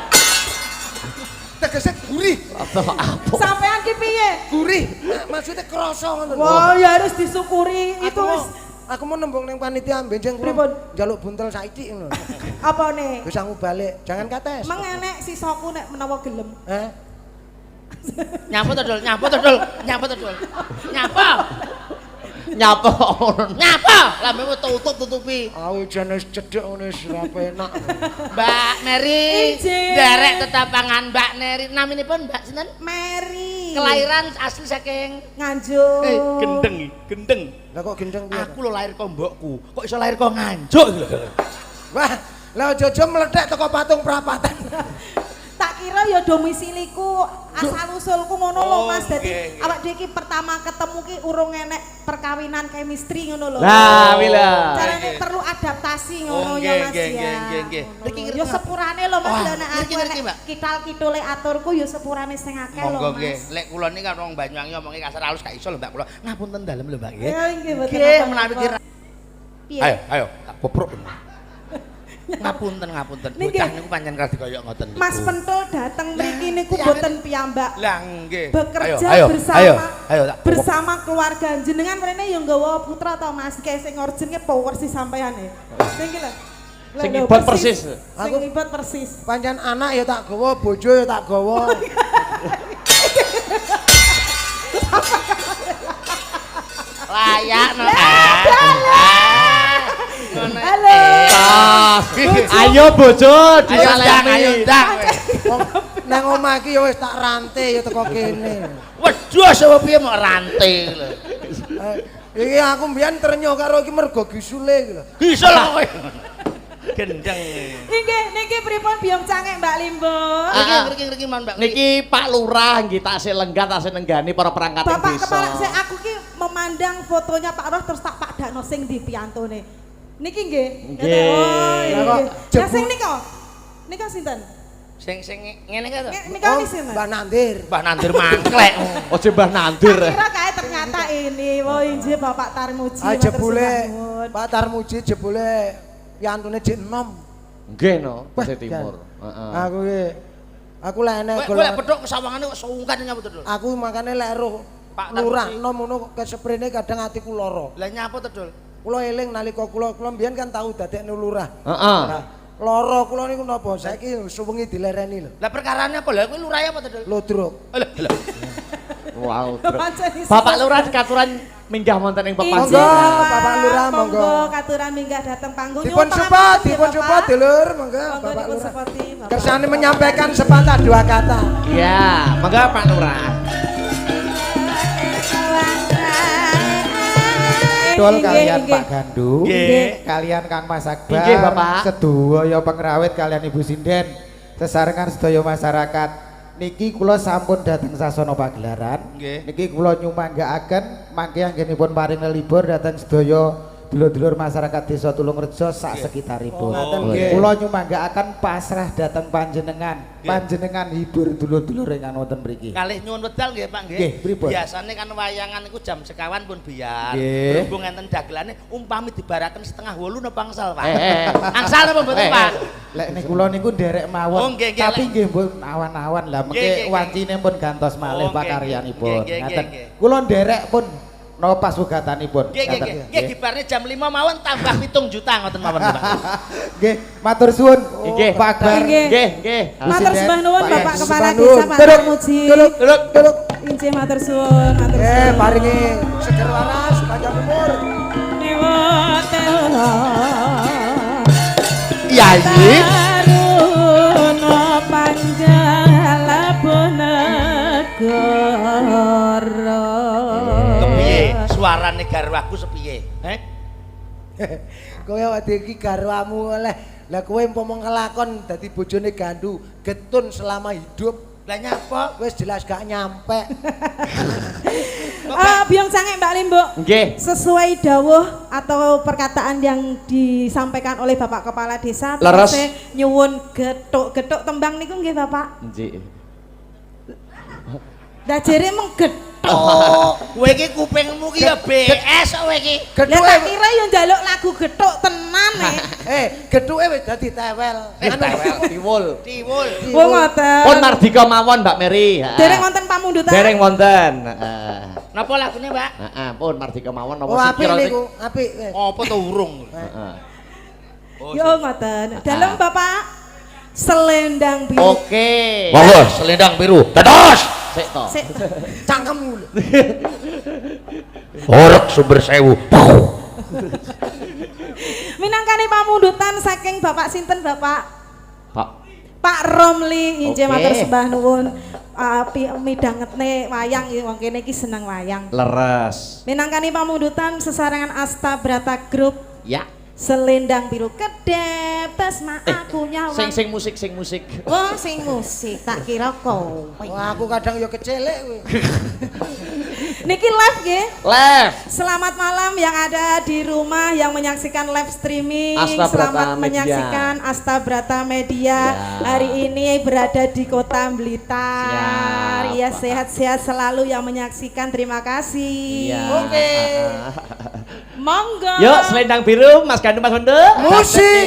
Tegese gurih, Apa apa? Sampean ki piye? gurih. Maksudnya krasa ngono lho. Wah, ya harus disyukuri. Aku Itu mau wis aku mau nembung ning panitia benjing kula Pripun? njaluk buntel saiki ngono. apa nih? Wis aku balik, jangan kates. Mengenek sisaku nek menawa gelem. Eh, Nyapa to, Dul? Nyapa to, Dul? Nyapa to, Dul? Nyapa? Nyapa ngono. Nyapa? Lambemu tutup tutupi. aku jenis cedhek ngono wis ora penak. Mbak Mary, Injih. derek tetapangan Mbak Neri. Naminipun Mbak sinten? Mary. Kelahiran asli saking Nganjuk. Gendeng, gendeng. Lah kok gendeng piye? Aku lho lahir kok mbokku, kok iso lahir kok Nganjuk iki lho. Wah, lah aja-aja meletek teko patung prapatan. Tak kira ya domisiliku asal usulku ngono lho Oh, Mas. Dadi nggih, nggih. awak dhewe iki pertama ketemu ki urung enek perkawinan chemistry ngono lho. Lah, wi lah. Carane perlu adaptasi ngono Oh, ya nggih, Mas nggih, ya. nggih, nggih, nggih. Ngono Niki lho. ngerti, Ya sepurane lho Mas Wah, lho nek aku ngerti, ngerti, enek Mbak. kital-kitule aturku ya sepurane sing akeh lho Monggo nggih. Mas. Lek kula niki kan wong Banyuwangi omonge kasar halus gak iso lho Mbak kula. Ngapunten dalem lho Mbak nggih. Ya nggih mboten Nggih, napa-napa. menawi kira. Piye? Ayo, ayo, tak bobrok. Ngapunten, ngapunten. Niki. Bocah niku pancen radi koyo ngoten niku. Mas Pentul dateng mriki niku Lah, mboten piyambak. Lah nggih. Bekerja Ayo, ayo, bersama Ayo, ayo tak bobrok. bersama keluarga jenengan mrene ya nggawa putra to Mas kae sing origin ke power sih sampean e. Sing iki lho. Lho, Sing lho, ibot persis. Sing Aku- ibot persis. Pancen anak ya tak gawa, bojo ya tak gawa. Layak no. Ngono. Halo. Tas. Ayo bojo Ayo ndang, ayo disalemi. ndang. Wong nang omah iki ya wis tak rante ya teko kene. Wedhus apa piye mok rante lho. Eh, iki aku mbiyen ternyo karo iki mergo gisule iki lho. Gisul kowe. Gendeng. Nggih, niki pripun biyong cangek Mbak Limbo? Niki ngriki ngriki mon Mbak. Niki Pak Lurah nggih tasih lenggah tasih nenggani para perangkat ing Bapak desa. kepala saya aku ki memandang fotonya Pak Roh terus tak padakno sing di piyantone. Niki nggih. Nggih. Oh, Lah kok nggih. Lah sing nika. Nika sinten? Sing sing ngene kae to. Nika Oh, ni sinten? Mbah Nandir. Mbah Nandir mangklek. Ojo Mbah Nandir. Tak kira kae ternyata ini. Wah, injih Bapak Tarmuji. Ah matur jebule sembah nuwun. Pak Tarmuji jebule piyantune jek enom. Nggih no, Wah, Pasir Timur. jan. Heeh. Aku iki aku lek enek Kowe kowe lek petuk kesawangane kok sungkan nyapa to, Dul? Aku makane lek roh Pak lurah Tarmuji. enom ngono keseprene kadang atiku lara. Lah nyapa to, Dul? Kula eling nalika kula kula mbiyen kan tau dadekne lurah. Heeh. Nah, lara kula niku napa? Saiki suwengi dilereni lho. Lah perkarane apa? Lah kowe lurah apa to, Dul? Lodrok. Lah lah. Wow. Pancen iso. Bapak Lurah katuran minggah wonten ing Injih, pepanggungan. Monggo, Bapak Lurah, monggo. Monggo katuran minggah dateng panggung. Dipun Nyuwun support, pangapunten dipun nggih, support Bapak. dulur, monggo Monggo Bapak dipun Lurah. supporti, Bapak. Kersane menyampaikan sepatah dua kata. Iya, monggo Pak Lurah. Betul Nggih, kalian nggih. Pak Gandu, Nggih. kalian Kang Mas Akbar, Nggih, Bapak. sedaya pengrawit kalian Ibu Sinden, sesarengan sedaya masyarakat. Niki kula sampun dateng sasana pagelaran. Nggih. Niki kula nyumanggaaken mangke anggenipun paring lelibur dateng sedaya dulur-dulur masyarakat Desa Tulungrejo sak sekitaripun. Ngaten nggih. Kula nyumanggaaken pasrah dateng panjenengan. Panjenengan hibur dulur-dulur ingkang wonten mriki. Kalih nyuwun wedal nggih Pak nggih. Nggih, pripun? Biasane kan wayangan iku jam sekawan pun biyar. Nggih. Berhubung enten dagelane umpami dibaraken 7.30 napa angsal Pak? Eh, eh. Angsal napa mboten Eh, Pak? Lek nek kula niku nderek mawon. Oh, nggih, nggih, Tapi lek- nggih pun awan-awan lah mengke Nggih, nggih, nggih. wancine pun gantos malih Oh, nggih, pakaryanipun. nggih, nggih, Ngaten. nggih. Kula nderek pun napa pasugatanipun. Nggih nggih Ngaten. nggih. Nggih gibarne jam 5 mawon tambah 7 juta ngoten mawon Pak. Nggih, matur suwun. Nggih. Pak Akbar. Nggih. Nggih, nggih. Matur sembah nuwun Pak Bapak Yan. Kepala Sembah Desa nuwun. Pak Turuk, Tarmuji. turuk, Turuk. turuk. Injih matur suwun, matur Eh, suwun. paringi seger waras, panjang umur. Yayi. Taruna panjang labuh negara. Suarane garwaku sepiye? Heh? Kowe awake iki garwamu oleh. Lah kowe umpama ngelakon dadi bojone Gandu, getun selama hidup. Lah nyapa? Wis jelas gak nyampe. Eh, Biong Sange, Mbak Limbuk. Nggih. Sesuai dawuh atau perkataan yang disampaikan oleh Bapak Kepala Desa, Leres. tegese nyuwun getuk-getuk tembang niku nggih, Bapak. Nggih. Lah jere mung getuk. Kowe iki kupingmu ki ya BS kowe iki. Lah Gethuke tak kira yo njaluk lagu getuk tenan e. eh, gethuke wis dadi tewel. Eh, tewel. Tiwul. Tiwul. Wong ngoten. Pun mardika mawon, Mbak Mary. Heeh. Dereng wonten pamundutan. Dereng wonten. Heeh. Napa lagune, Mbak? Heeh, pun mardika mawon napa Oh, sing apik kira niku, apik wis. Apa to urung? Heeh. Oh, Yo ngoten. Dalem, Bapak, Selendang Biru. Oke. Monggo, Selendang Biru. Dados. Sik to. Sik. Cangkemmu lho. Orek sumber sewu. Minangkani pamundutan saking Bapak sinten, Bapak? Pak. Pak Romli, injih, matur sembah nuwun. Midhangetne wayang, wong kene iki seneng wayang. Leres. Minangkani pamundutan sesarengan Asta Brata Group, Selendang Biru, kedep tesma aku nyawang. Sing sing musik, sing musik. Wah, sing musik, tak kira kowe. Wah, aku kadang ya kecelek kowe. Niki live nggih. Live. Selamat malam yang ada di rumah yang menyaksikan live streaming. Asta Brata Selamat Media. menyaksikan Asta Brata Media. Hari ini berada di Kota Blitar. Siap. Ya, sehat-sehat selalu yang menyaksikan. Terima kasih. Iya. Oke. Monggo. Yuk, Selendang Biru, Mas Gandu, Mas Wendo. Musik.